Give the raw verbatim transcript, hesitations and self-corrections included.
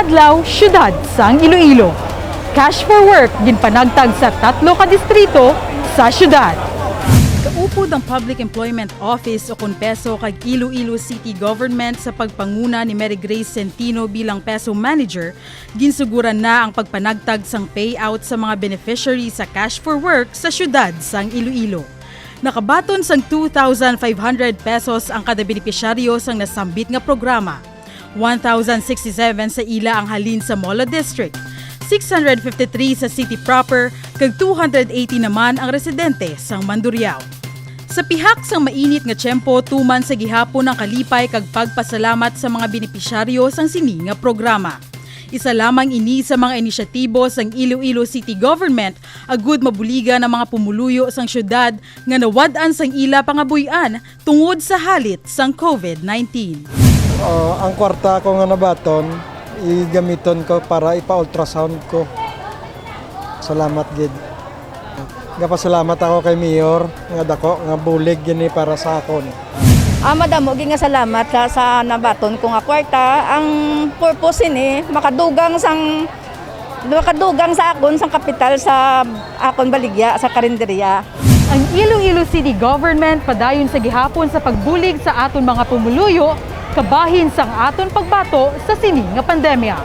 Adlaw, Siyudad sang Iloilo. Cash for Work ginpanagtag sa tatlo ka distrito sa siyudad. Kaupod ang Public Employment Office o kon PESO kag Iloilo City Government sa pagpanguna ni Mary Grace Centino bilang PESO Manager, ginsuguran na ang pagpanagtag sang payout sa mga beneficiary sa Cash for Work sa siyudad sang Iloilo. Nakabaton sang two thousand five hundred pesos ang kada benepisyaryo sang nasambit nga programa. One thousand sixty-seven sa ila ang halin sa Molo District, six hundred fifty-three sa city proper, kag two hundred eighty naman ang residente sang Mandurriao. Sa pihak sang mainit nga tiyempo, tuman sa gihapon ang kalipay kag pagpasalamat sa mga benepisyaryo sang sini nga programa. Isa lamang ini sa mga inisyatibo sang Iloilo City Government agud mabuligan ang mga pumuluyo sang siyudad nga nawad-an sang ila pangabuy-an tungod sa halit sang COVID nineteen. Ah, ang kwarta ko nga nabaton, igamiton ko para ipa-ultrasound ko. Salamat gid. Gapasalamat ako kay Mayor nga dako nga bulig gini para sa akon. Ah, madamo gid nga salamat sa, sa nabaton ko nga kwarta. Ang purpose ini makadugang sang makadugang sa akon sang kapital sa akon baligya sa karinderya. Ang Iloilo City Government padayon sa gihapon sa pagbulig sa aton mga pumuluyo kabahin sang aton pagbato sa sini nga pandemya.